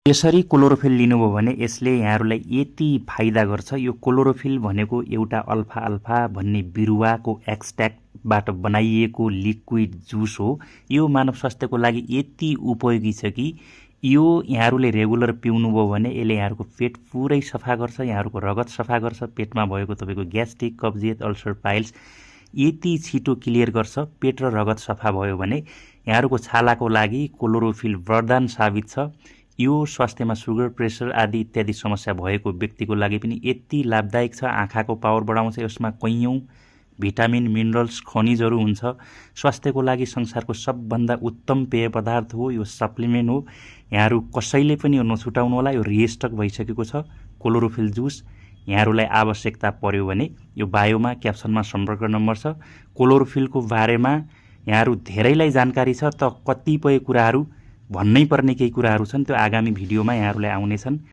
यसरी क्लोरोफिल लिनुभयो भने यसले यहाँहरूलाई यति फाइदा गर्छ। यो क्लोरोफिल भनेको एउटा अल्फा अल्फा भन्ने बिरुवाको एक्सट्र्याक्टबाट बनाइएको लिक्विड जुस हो। यो मानव स्वास्थ्यको लागि यति उपयोगी छ कि यो यहाँहरूले रेगुलर पिउनुभयो भने यसले यहाँहरूको पेट पुरै सफा गर्छ, यहाँहरूको रगत सफा गर्छ, पेटमा भएको तपाईँको ग्यास्ट्रिक, कब्जियत, अल्सर, पाइल्स यति छिटो क्लियर गर्छ। पेट र रगत सफा भयो भने यहाँहरूको छालाको लागि क्लोरोफिल वरदान साबित छ। यो स्वास्थ्यमा सुगर, प्रेसर आदि इत्यादि समस्या भएको व्यक्तिको लागि पनि यति लाभदायक छ। आँखाको पावर बढाउँछ। यसमा कैयौँ भिटामिन, मिनरल्स, खनिजहरू हुन्छ। स्वास्थ्यको लागि संसारको सबभन्दा उत्तम पेय पदार्थ हो। यो सप्लिमेन्ट हो। यहाँहरू कसैले पनि यो नछुटाउनु होला। यो रिस्टक भइसकेको छ क्लोरोफिल जुस। यहाँहरूलाई आवश्यकता पर्यो भने यो बायोमा क्याप्सनमा सम्पर्क नम्बर छ। क्लोरोफिलको बारेमा यहाँहरू धेरैलाई जानकारी छ, त कतिपय कुराहरू भन्नै पर्ने केही कुराहरू छन्, त्यो आगामी भिडियोमा यहाँहरूलाई आउनेछन्।